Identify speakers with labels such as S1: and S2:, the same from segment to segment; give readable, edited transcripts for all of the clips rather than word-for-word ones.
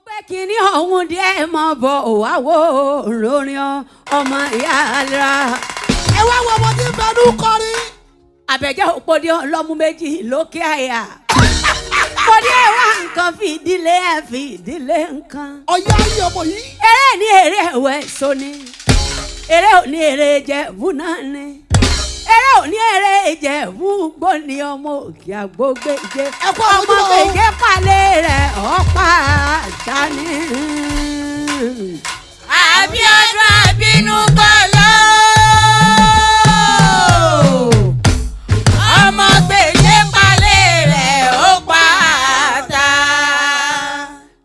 S1: Gbé kínní ọ̀hún díẹ̀ mọ́ bọ̀ wá wò lórí ọmọ ìyá ra.
S2: Ẹ wá wo ọmọ tí ń fẹnu kọrin.
S1: Àbẹ̀jẹ́ òpòdì ọlọ́mú méjì lókè àyà. Pòdì ẹ̀ wá nǹkan fìdílé ẹ̀ fìdílé nǹkan.
S2: Ọ̀yá ayé ọmọ yìí.
S1: Eré ní eré ẹ̀wẹ̀ sóni, eré òní eré Ìjẹ̀bú náà ni, eré òní eré Ìjẹ̀bú gbóni ọmọ òkè àgbógbèje.
S2: Ẹ kú
S1: ọmọ
S2: àmójúbà o.
S1: gbèjé palẹ̀ rẹ̀ ọ̀pá dání.
S3: Abíọ́dún Abínúgbọ́lá ọmọ gbèjé palẹ̀ rẹ̀ ó pa ta.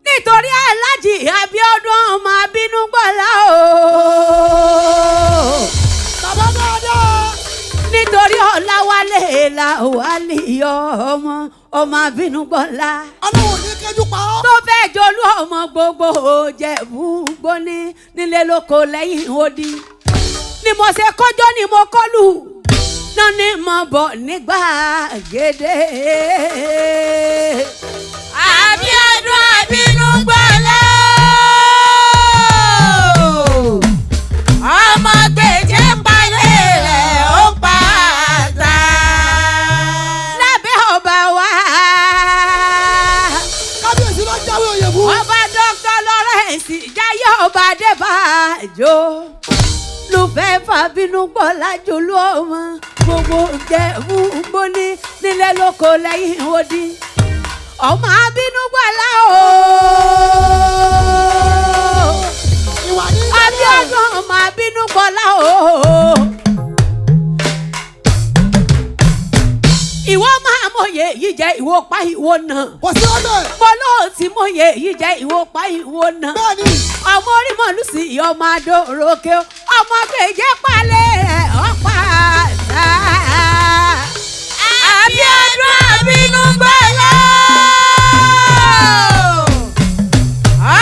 S1: Nítorí Aláàjì Abíọ́dún ọmọ Abínúgbọ́lá o.
S2: Bàbá dáadáa.
S1: Nítorí Ọláwálé Làwálì ọmọ ọmọ Abínúgbọ́lá
S2: Ọlọ́run ò ní kẹ́jú pa ọ́.
S1: tó fẹ́ jolú ọmọ gbogbo Ìjẹ̀bú gbóní nílé lóko lẹ́yìn odi ni mo ṣe kọjọ́ ni mo kọlù náà ni mo bọ̀ nígbà gèdè.
S3: Abíọ́dún Abínúgbọ́lá ọmọ gbèjé palẹ̀ rẹ̀ ó pa ta.
S1: Lábẹ́ ọba wa,
S2: Kábíyèsí ló jáwé oyè fún.
S1: ọba Dr. Lawrence Jaiye ọba Adébájọ lùfẹ́ fàbínúgbọ́lá jolú ọmọ gbogbo Ìjẹ̀bú gbóní nílé lóko lẹ́yìn odi ọmọ Abínúgbọ́lá o.
S2: Ìwà ní ìjẹ̀bú.
S1: Abíọ́dún ọmọ Abínúgbọ́lá o. Ìwọ máa mọ̀yẹ yìí jẹ́ ìwọ pa ìwọ náà.
S2: Kò sí ọbẹ̀.
S1: Mo lóò tí mọ̀yẹ yìí jẹ́ ìwọ pa ìwọ náà.
S2: Bẹ́ẹ̀ni.
S1: Ọmọ orí mọ̀lúsì ọmọ adórókè ọmọ gbèjé palẹ̀ rẹ̀ ọ̀pá àṣà.
S3: Abíọ́dún Abínúgbọ́lá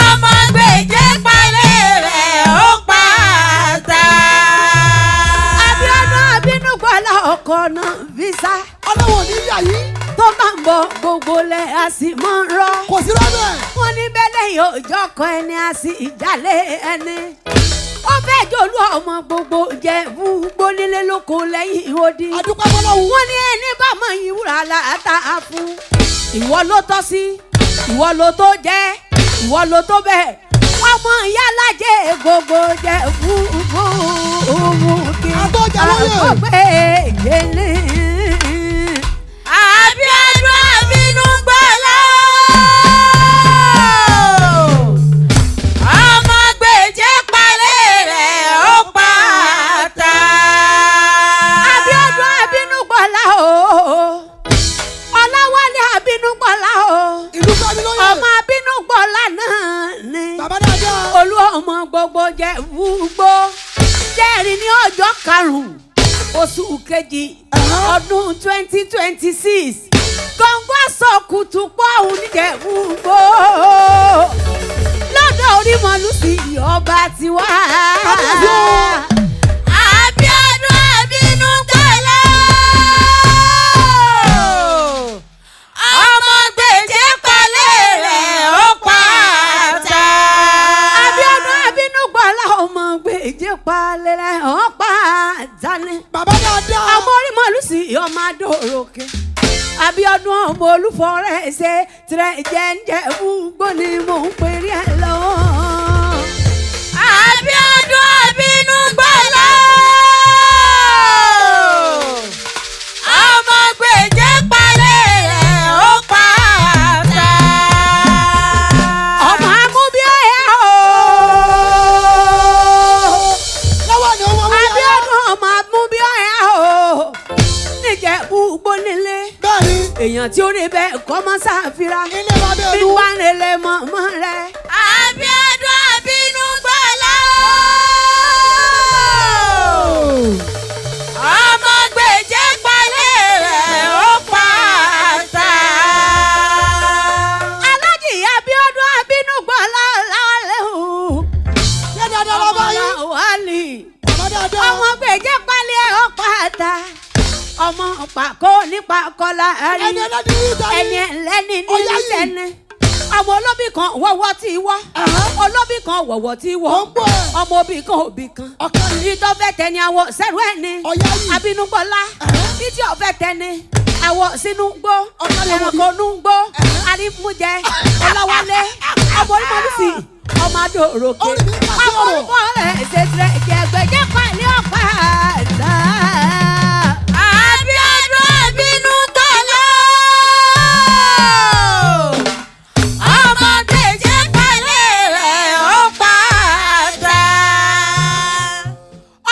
S3: ọmọ gbèjé palẹ̀ rẹ̀ ó pa ta.
S1: Abíọ́dún Abínúgbọ́lá ọkọ̀ náà fisa
S2: Ọlọ́run ò ní yà yín.
S1: tó máa ń bọ̀ gbogbo lẹ̀ a sì mọ̀ ń rọ́.
S2: Kò sí ọbẹ̀.
S1: Wọ́n ní bẹ́lẹ̀ yóò jọkọ̀ ẹni a sì ìjàlẹ̀ ẹni. Ó fẹ́ jòlú ọmọ gbogbo Ìjẹ̀bú gbónílé lóko lẹ́yìn odi.
S2: Adúpẹ́ fọlọ́run.
S1: Wọ́n ní ẹni bá mọ ìwúrà láta fún. Ìwọ ló tọ́ sí, ìwọ ló tó jẹ́, ìwọ ló tó bẹ́ẹ̀. Ọmọ ìyá lájẹ́ gbogbo Ìjẹ̀bú kí
S2: Àtọ́jà lóye.
S1: àgbẹ̀ yẹlé.
S3: Abíọ́dún Abínúgbọ́lá ọmọ gbèjé palẹ̀ rẹ̀ ó pa ta.
S1: Abíọ́dún Abínúgbọ́lá o. Ọláwálé Abínúgbọ́lá o.
S2: Ìlú Fẹ́mi lóye.
S1: Ọmọ Abínúgbọ́lá náà ni.
S2: Bàbá dáadáa.
S1: Olú ọmọ gbogbo Ìjẹ̀bú gbó. Jẹ́rìí ní ọjọ́ karùn-ún oṣù kejì ọdún 2026. Gọ̀ǹgọ̀ sọ kùtù pọ̀ òun níjẹ̀bú gbó. Lọ́dọ̀ orímọ̀lúsì ọba tiwa.
S2: Kábíyèsí o.
S3: Abíọ́dún Abínúgbọ́lá ọmọ gbèjé palẹ̀ rẹ̀ ó pa ta.
S1: Abíọ́dún Abínúgbọ́lá ọmọ gbèjé palẹ̀ rẹ̀ ọ̀pá dání.
S2: Bàbá dáadáa.
S1: Ọmọ orímọ̀lúsì ọmọ adórókè. Abíọ́dún ọmọ olúfọ̀rẹ́ ṣe tirẹ̀ jẹ́ńjẹ́ gbogbo ni mò ń pèrè ẹ̀ lọ.
S3: Abíọ́dún Abínúgbọ́lá ọmọ gbèjé palẹ̀ rẹ̀ ó pa ta.
S1: Ọmọ amúbíọ́yà o.
S2: Lọ́wọ́ ni owó wúyà.
S1: Abíọ́dún ọmọ amúbíọ́yà o. Níjẹ̀bú gbónílé.
S2: Bẹ́ẹ̀ni.
S1: Èèyàn tí ó rí bẹ́ẹ̀ kọ́ mọ́ sáfira.
S2: Ilé bàbá
S1: Bí
S2: ẹ̀dùn.
S1: wàá rẹlẹ̀ mọ́ mọ́ rẹ̀.
S3: Abíọ́dún Abínúgbọ́lá ọmọ gbèjé palẹ̀ rẹ̀ ó pa ta.
S1: Alájì Abíọ́dún Abínúgbọ́lá ọ̀làwálẹ̀ o.
S2: Ṣé dáadáa lọ bá yín?
S1: Ọ̀làwálì.
S2: Bàbá dáadáa.
S1: Ọmọ gbèjé palẹ̀ ọ̀pá ta. Ọmọ pàkó nípa kọlá rí.
S2: Ẹni ẹlẹ́ni ní ìta
S1: Ẹni
S2: ni.
S1: ẹlẹ́ni ní
S2: Ọ̀yá yìí.
S1: sẹ́ni. Ọmọ olóbì kan wọ́wọ́ tí wọ́. Olóbì kan wọ̀wọ́ tí wọ́.
S2: Ó ń gbọ́ ẹ̀.
S1: Ọmọ òbí kan òbí kan.
S2: Ọ̀kan yìí.
S1: Ìtọ́ fẹ́ tẹni àwọ̀ sẹ́rù ẹ̀ ni.
S2: Ọ̀yá yìí.
S1: Abínúgbọ́lá. Títí ọ̀fẹ́ tẹni àwọ̀ sínú gbó.
S2: Ọ̀kan lè wọ̀ bí.
S1: Ẹranko nú gbó. Arímújẹ. Ọlọ́wálé. Ọmọ onímọ̀lùsì. Ọmọ adòròkè.
S2: Orí mi kà sí
S1: Ọmọ
S2: ọ̀rọ̀.
S1: orúkọ rẹ̀ ṣe tirẹ̀ jẹ̀gbẹ̀jẹ̀ pàlẹ́ ọ̀pá àdá.
S3: Abíọ́dún Abínúgbọ́lá. Ọmọ gbèjé palẹ̀ rẹ̀ ó pàtà.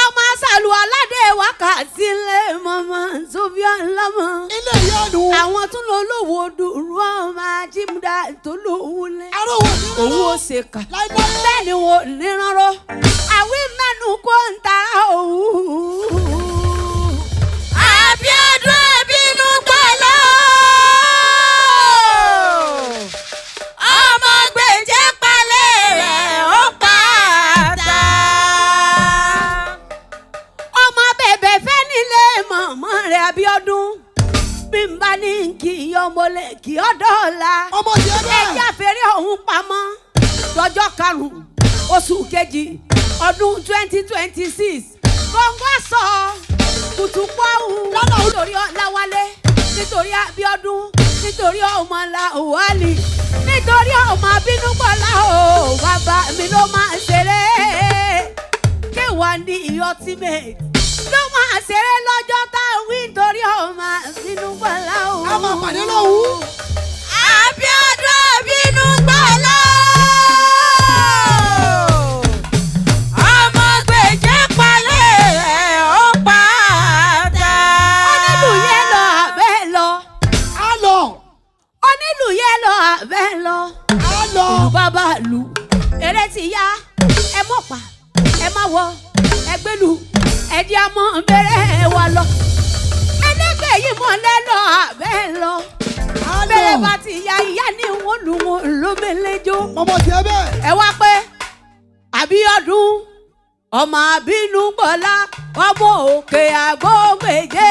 S1: Ọmọ asàlù aládé wákàtí lé mọ́mọ́ sófíà ńlọ́mọ.
S2: Ilé ìyanu.
S1: Àwọn tún lọ lówó dùrú ọmọ ajímúdá tó lówó lé.
S2: Arówó ní rárá.
S1: Owó ṣe kà.
S2: Láíláí.
S1: Bẹ́ẹ̀ ni wò ní rọ́rọ́. Àwí mẹ́nu kó ń ta òwú.
S3: Abíọ́dún Abínúgbọ́lá. Ọmọ gbèjé palẹ̀ rẹ̀ ó pàtà.
S1: Ọmọ bẹ̀bẹ̀ fẹ́ nílé mọ̀mọ́ rẹ̀ Abíọ́dún. Bí n bá ní kí ọmọ lè kí ọ dọ́ọ̀la.
S2: Ọmọ tiẹ̀ bẹ́ẹ̀.
S1: Ẹjẹ́ àfẹ́rẹ́ ọ̀hún pamọ́ lọ́jọ́ karùn-ún oṣù kejì ọdún 2026. Gbọ̀ngàn sọ kùtùpọ̀hún nítorí Ọláwálé, nítorí Abíọ́dún, nítorí ọmọ Làwálì, nítorí ọmọ Abínúgbọ́lá o, bàbá mi ló máa ń ṣeré. Kéwàá ní ultimate ló máa ṣeré lọ́jọ́ tá a wí nítorí ọmọ Abínúgbọ́lá o.
S2: A máa pàdé lọ́hùn.
S3: Abíọ́dún Abínúgbọ́lá. Ọmọ gbèjé palẹ̀ rẹ̀ ó pàtà.
S1: Onílù yẹn lọ àbẹ́ lọ.
S2: Á lọ.
S1: Onílù yẹn lọ àbẹ́ lọ.
S2: Á lọ.
S1: Ìlú bàbá lu eré ti yá, ẹ mọ̀ pa, ẹ má wọ ẹ gbẹ́lu, ẹ jẹ́ àmọ́ bẹ̀rẹ̀ wa lọ. Ẹlẹ́gbẹ́ yìí mọ̀ lẹ́lọ àbẹ́ lọ.
S2: Á lọ.
S1: Bẹ̀rẹ̀ bá ti ya ìyá ni wọ́n lù wọ́n lómelejo.
S2: Ọmọ tiẹ̀ bẹ́ẹ̀.
S1: Ẹ wá pé Àbíọ́dún ọmọ Abínúgbọ́lá, ọmọ òkè àgbógbèjé,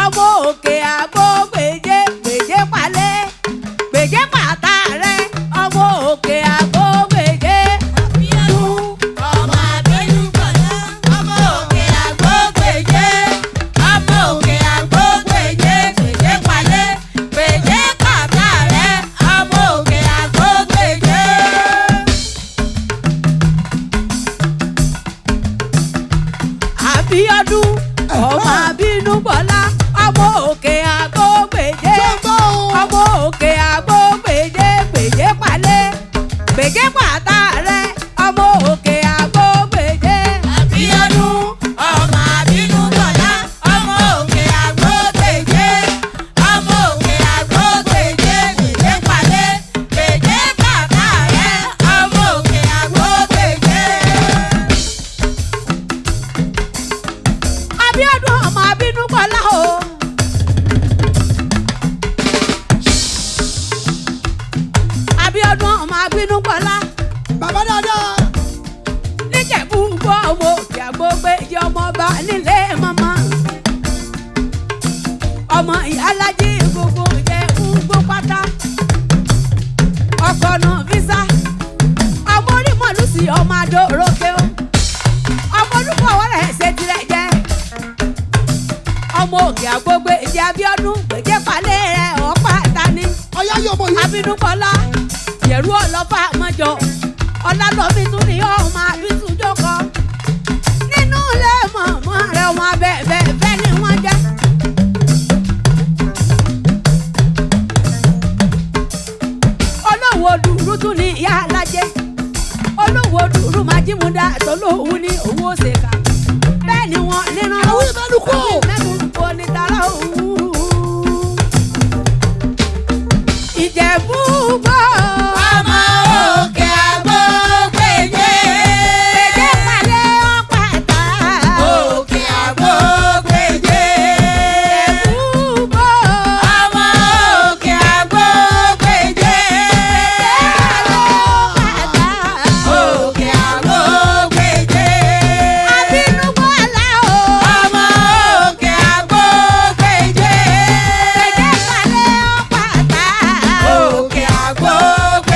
S1: ọmọ òkè àgbógbèjé, gbèjé palẹ̀ gbèjé pàtà rẹ, ọmọ òkè àgbógbèjé.
S3: Ọmọ Abínúgbọ́lá, ọmọ òkè àgbógbèjé, ọmọ òkè àgbógbèjé, gbèjé palẹ̀, gbèjé pàtà rẹ̀, ọmọ òkè àgbógbèjé.
S1: Àbíọ́dún ọmọ Abínúgbọ́lá, ọmọ òkè àgbógbèjé,
S2: Ṣé ń bá o?
S1: ọmọ òkè àgbógbèjé, gbèjé palẹ̀ gbèjé pàtà rẹ, ọmọ òkè àgbógbèjé.
S3: Abíọ́dún ọmọ Abínúgbọ́lá, ọmọ òkè àgbógbèjé, ọmọ òkè àgbógbèjé, gbèjé palẹ̀, gbèjé pàtà rẹ̀, ọmọ òkè àgbógbèjé.
S1: Abíọ́dún ọmọ Abínúgbọ́lá o. Abíọ́dún ọmọ Abínúgbọ́lá
S2: Bàbá dáadáa.
S1: níjẹ̀bú gbọ́ ọmọ òkè àgbógbèjì, ọmọ ọba nílé mọ́mọ́. Ọmọ ìyálájì gbogbo jẹ́ gbogbo pátá. Ọkọ̀ nù físà. Ọmọ onímọ̀lú sí ọmọ adórókè o. Ọmọ olúkọ̀ ọwọ́ rẹ̀ ṣe tirẹ̀ jẹ́. Ọmọ òkè àgbógbèjì Abíọ́dún, gbèjé palẹ̀ rẹ̀ ọ̀pá tani.
S2: Ọ̀yá yìí ọmọ yìí.
S1: Abínúkọlá yẹ̀rú ọlọ́fà mọ́jọ ọlálọ́mí tún ní ọmọ àbítúnjọkọ nínú ilé mọ̀mọ́ rẹ̀ wọn abẹ́ẹ̀bẹ́ fẹ́ ni wọ́n jẹ́. Olówó dùrú tún ní ìyá alájẹ, olówó dùrú májímúdá tolóhùn ní owó ṣèkà, bẹ́ẹ̀ ni wọ́n nínú
S2: Àwọn ìmẹ́nu kú.
S1: mẹ́nu kò ní tara òwú. Ìjẹ̀bú gbọ́.
S3: Ọmọ òkè àgbógbèjé.
S1: Gbèjé palẹ̀ ọ̀pàtà.
S3: Òkè àgbógbèjé.
S1: Ìjẹ̀bú gbọ́.
S3: Ọmọ òkè àgbógbèjé.
S1: Palẹ̀ ọ̀pàtà.
S3: Òkè àgbógbèjé.
S1: Abínúgbọ́lá o.
S3: Ọmọ òkè àgbógbèjé.
S1: Gbèjé palẹ̀ ọ̀pàtà.
S3: Òkè àgbógbèjé.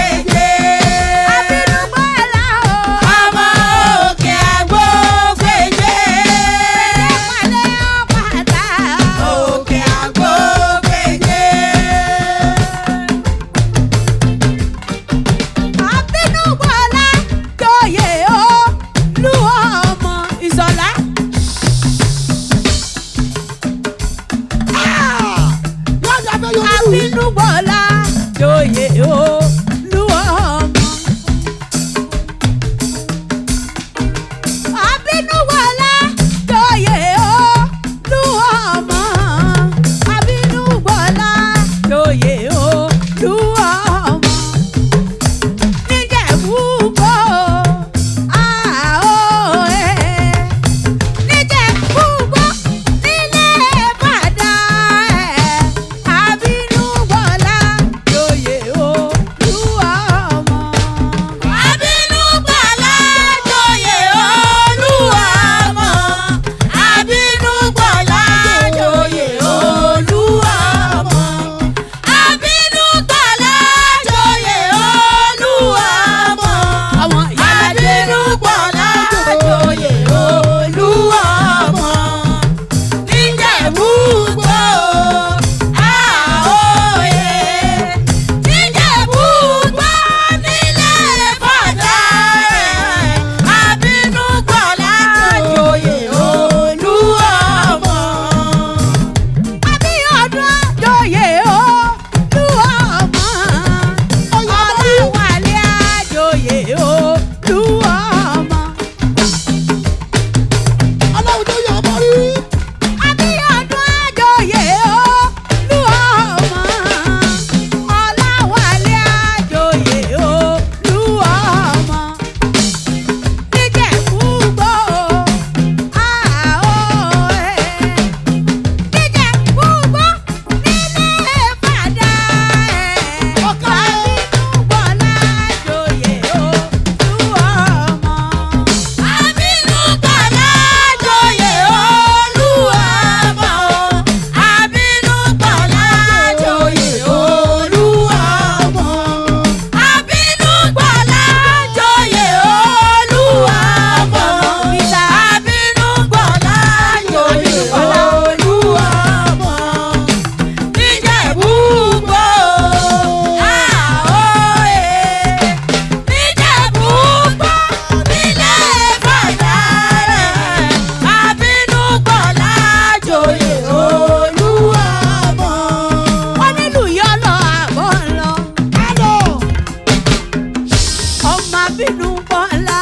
S1: bínú bọ́lá.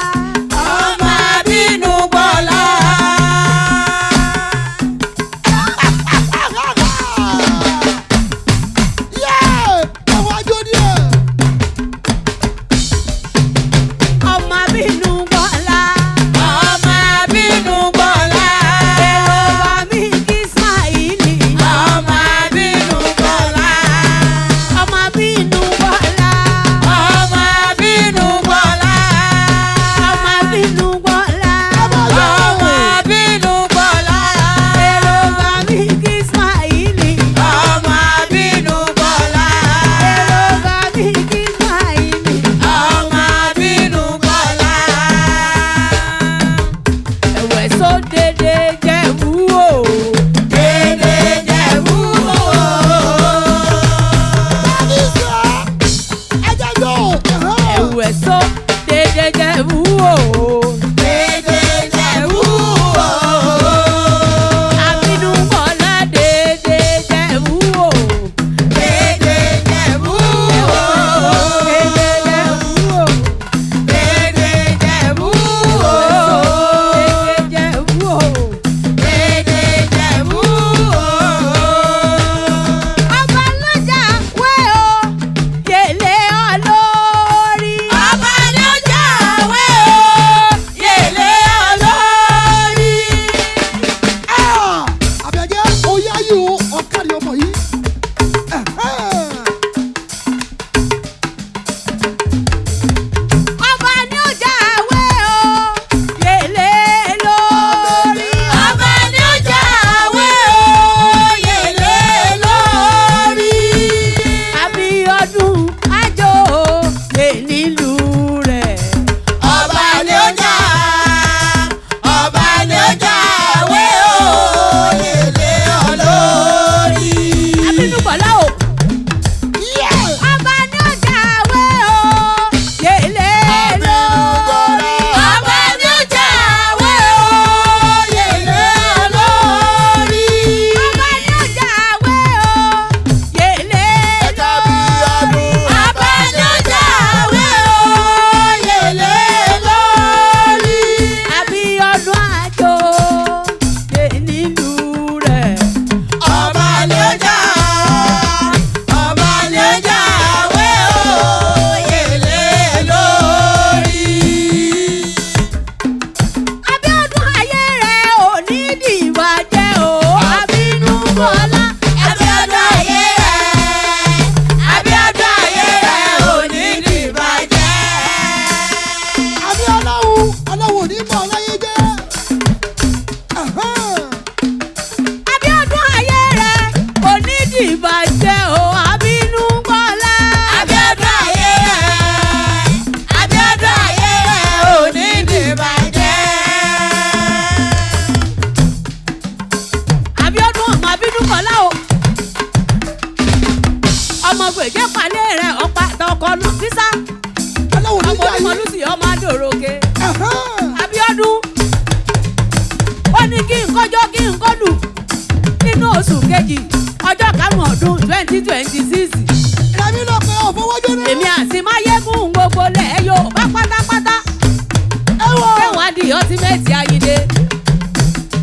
S3: Ọmọ bínú bọ́lá.
S2: Yeah! Àwọn àjò díẹ̀.
S1: Ọmọ bínú bọ́lá.
S3: Ọmọ bínú bọ́lá.
S1: Èrò wa mi kí Ismaili.
S3: Ọmọ bínú bọ́lá.
S1: Ọmọ bínú bọ́lá.
S3: Ọmọ bínú bọ́lá.
S1: Ọmọ bínú bọ́lá.
S3: Ọmọ bínú bọ́lá.
S1: Èrò wa mi kí Ismaili.
S3: Ọmọ bínú bọ́lá.
S1: Èrò wa mi kí Ismaili.
S3: Ọmọ bínú bọ́lá.
S1: Ẹ̀wẹ̀ só dédé jẹ̀bú o.
S3: Dédé Jẹ̀bú o.
S2: Ẹja yóò.
S1: Ẹ̀wẹ̀ só dédé jẹ̀bú o.
S3: Dédé Jẹ̀bú o.
S1: Àbínú bọ́lá dédé jẹ̀bú o.
S3: Dédé Jẹ̀bú o.
S1: Dédé jẹ̀bú o.
S3: Dédé Jẹ̀bú o.
S1: Dédé jẹ̀bú o.
S3: Dédé Jẹ̀bú o.
S1: Ọba lọ́jà wé o, yèlé olórí.
S3: Ọba ló jáwé o, yèlé olórí.
S2: Àbẹ̀jẹ́ oyè ayé o, ọ̀kadì ọmọ yìí.
S1: Ọba ní ó jáwé o, yèlé lórí.
S3: Ọba ló jáwé o, yèlé lórí.
S1: Abíọ́dún àjò lè nílùú rẹ̀.
S3: Ọba ló já, ọba ló jáwé o, yèlé olórí.
S1: Abínú Bọ̀lá o. Ọba ní ó jáwé o, yèlé lórí.
S3: Ọba ló jáwé o, yèlé olórí.
S1: Ọba ní ó jáwé o, yèlé lórí.
S3: Ọba ló jáwé o, yèlé lórí.
S1: Abíọ́dún àjò lè nílùú rẹ̀.
S3: Ọba ló já, ọba ló jáwé o, yèlé lórí.
S1: Abíọ́dún ayé rẹ̀ ò ní dìbàjẹ́ o. Abínú Bọ́lá.
S3: Abíọ́dún ayé rẹ̀, Abíọ́dún ayé rẹ̀ ò ní dìbàjẹ́.
S2: Àbí ọlọ́run, ọlọ́run ò ní bọ̀ ọláyé jẹ́.
S1: Abíọ́dún ayé rẹ̀ ò ní dìbàjẹ́ o. Abínú Bọ́lá.
S3: Abíọ́dún ayé rẹ̀, Abíọ́dún ayé rẹ̀ ò ní dìbàjẹ́.
S1: Abíọ́dún ọmọ Abínú Bọ́lá o. Ọmọ gbèjé palẹ̀ rẹ̀ ọ̀pá àtọkọ Nọ́físà.
S2: Ọlọ́run ò ní
S1: Ọmọ
S2: jà yín.
S1: onímọ̀lúsì ọmọ Adòròkè. Abíọ́dún ó ní kí n kọjọ́ kí n kọlù nínú oṣù kejì ọjọ́ karùn-ún ọdún 2026.
S2: Rẹ̀mí lọ pé òfowójó náà.
S1: Èmi àti Máyégún gbogbo lẹ̀ Yorùbá pátápátá.
S2: Ẹ̀wọ̀n.
S1: Kẹ́wọ̀n di ọtímẹ́ẹ̀tì Ayíǹde.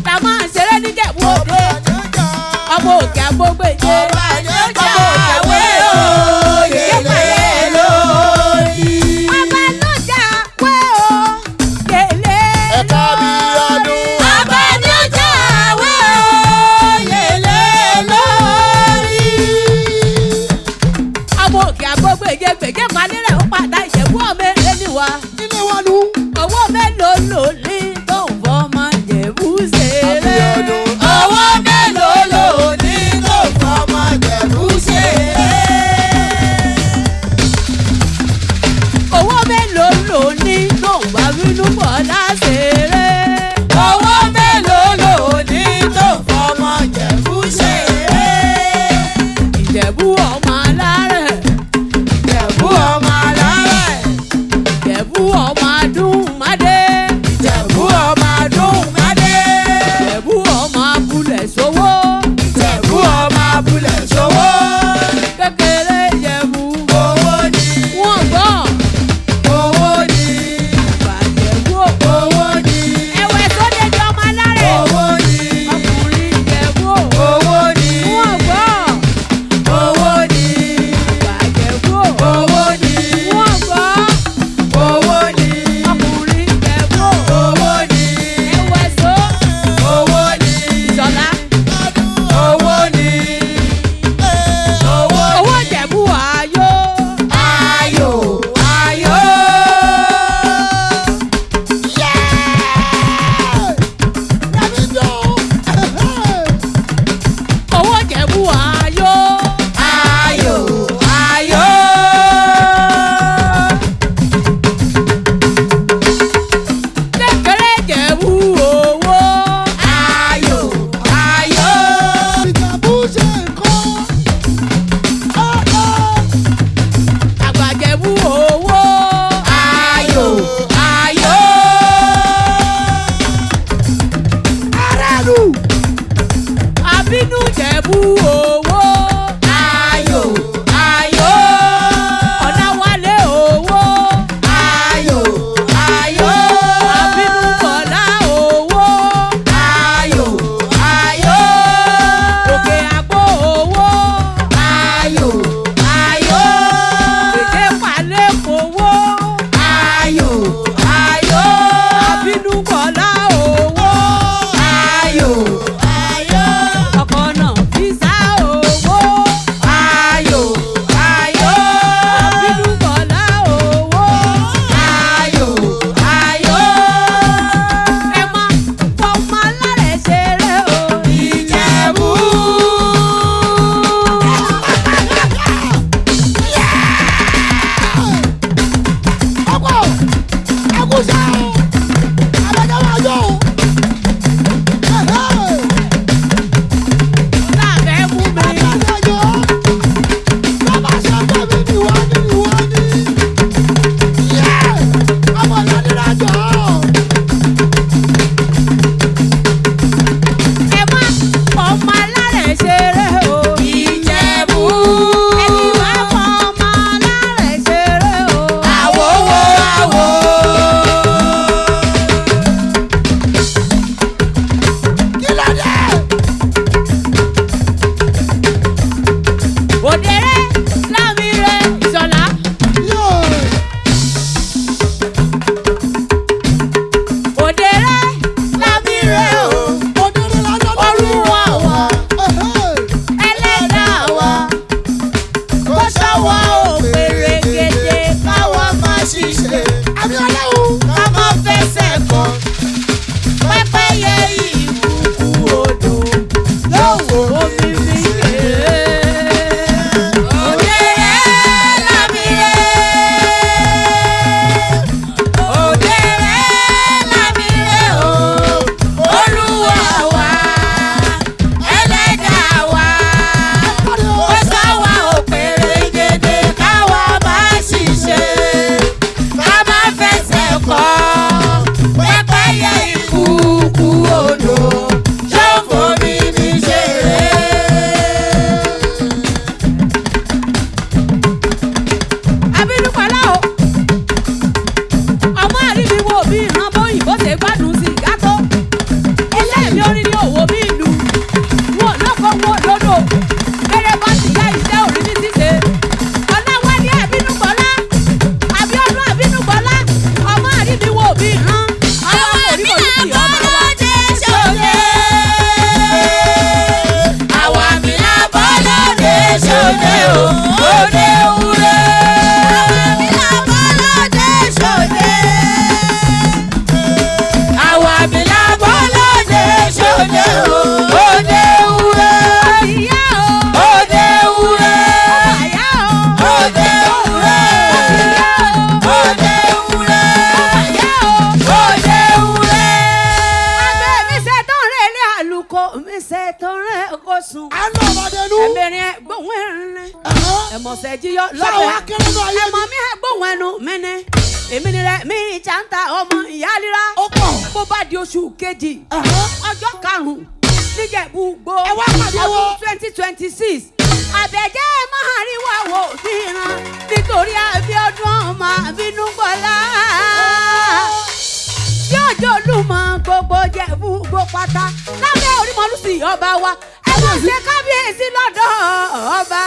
S1: Ta máa ń ṣeré níjẹ̀bú òde. Ọmọ òkè àgbógbèje.
S3: Ọba ló jáwé o, yèlé lórí.
S1: Ọba ló jáwé o, yèlé lórí.
S3: Ọba ló jáwé o, yèlé lórí.
S1: Ọmọ òkè àgbógbèje gbèjé palẹ̀ ó padà Ìjẹ̀bú ọmọ eré níwá.
S2: Ilé wa nù.
S1: Owó mélòó ló ní tó ń fọmọ Ìjẹ̀bú ṣeré?
S3: Owó mélòó ló ní tó fọmọ Jẹ̀bú ṣe?
S1: Owó mélòó ló ní tó ń bá bínú Bọ́lá ṣeré?
S3: Owó mélòó ló ní tó fọmọ Jẹ̀bú ṣe?
S1: Ìjẹ̀bú ọmọ alárẹ̀,
S3: Jẹ̀bú ọmọ alárẹ̀,
S1: Ìjẹ̀bú ọmọ adúmádé,
S3: Jẹ̀bú ọmọ adúmádé,
S1: Ìjẹ̀bú ọmọ abúlẹ̀ sówó,
S3: Jẹ̀bú ọmọ abúlẹ̀ ṣòwò.
S1: kékeré Ìjẹ̀bú.
S3: Owó ni,
S1: Wọ́n gbọ́
S3: owó ni.
S2: iṣẹ́ o. Àbẹ̀jẹ̀ máa jó o.
S1: Láàbẹ̀ mú mi.
S2: Àbẹ̀jẹ̀ bàbá ṣe pé mi ni wọ́n ní ni wọ́n ní. Yẹ́ ọmọ ìyá nira jọ.
S1: Ẹ má ọmọ alárẹ̀ ṣeré o.
S3: Ìjẹ̀bú.
S1: Ẹni má fọ ọmọ alárẹ̀ ṣeré o.
S3: Àwòwò àwò.
S2: Kí ló dé?
S1: Òdèrè lámìrè ìṣọ̀lá.
S2: Yóò.
S1: Òdèrè lámìrè o.
S2: Òdèrè lásán lórí.
S1: Olúwa wa. Ẹlẹ́dàá wa.
S3: Kó ṣọ́wọ́ ò pèrègèdè káwa má ṣiṣẹ́.
S2: Àmì ọlọ́run.
S3: Ká má fẹsẹ̀ kọ́. Pẹ́pẹ́yẹ ìkùkù odò.
S2: Yóò wò.
S1: Omi mi kéré.
S3: Òdèrè lámìrè. Òdèrè lámìrè o. Olúwa wa. Ẹlẹ́dàá wa. Kó ṣọ́wọ́ ò pèrègèdè káwa má ṣiṣẹ́. Ká má fẹsẹ̀ kọ́. Pẹ́pẹ́yẹ ìkùkù odò. Yóò fomi mi ṣeré.
S1: Abínúpalá o. Ọmọ àríbi wo bí ìran bóyìnbó ṣe gbádùn sí ìgá tó. Iṣẹ́ mi orin ni òwò bí ìlú. Wọn lóko wọn lódò. Bẹ́rẹ̀ bá ti yá iṣẹ́ òrí ní ṣíṣe. Ọláwálé Abínúpalá. Abíọ́dún Abínúpalá. Ọmọ àríbi wo bí ìran. Ọlọ́wọ́ orí kò ní sí ọba wa. Ìyá o. Ọmọ àyá o. Ìyá o. Ọmọ àyá o. Abẹ́ mi ṣe tán rẹ̀ lé àlùkò mi ṣe tán rẹ̀ kó sùn.
S2: À ń lọ ọmọdé nú.
S1: Ẹ̀mẹ̀rin ẹ̀ gbóhùn ẹ̀rin. Ẹ̀mọ̀sẹ̀ jíyọ
S2: Sáwọn
S1: lọ́bẹ̀.
S2: akéré náà ayé
S1: Ẹ̀mọ̀ mi ẹ̀ gbóhùn ẹnu mi ni. Èmi ni rẹ̀ mi ìjàntà ọmọ ìyá líra.
S2: Ó pọ̀.
S1: Bó bá di oṣù kejì, ọjọ́ karùn-ún níjẹ̀bú gbó.
S2: Ẹ wá pàdé
S1: Ọdún
S2: wọn.
S1: 2026. Àbẹ̀jẹ́ máa rí wa wò bí ìran nítorí Abíọ́dún ọmọ Abínúgbọ́lá tí ọjọ́ olúmọ gbogbo jẹ̀bú gbó pátá lábẹ́ orímọlúsì ọba wa ẹ wọ́n ṣe kábíyèsí lọ́dọ̀ ọba.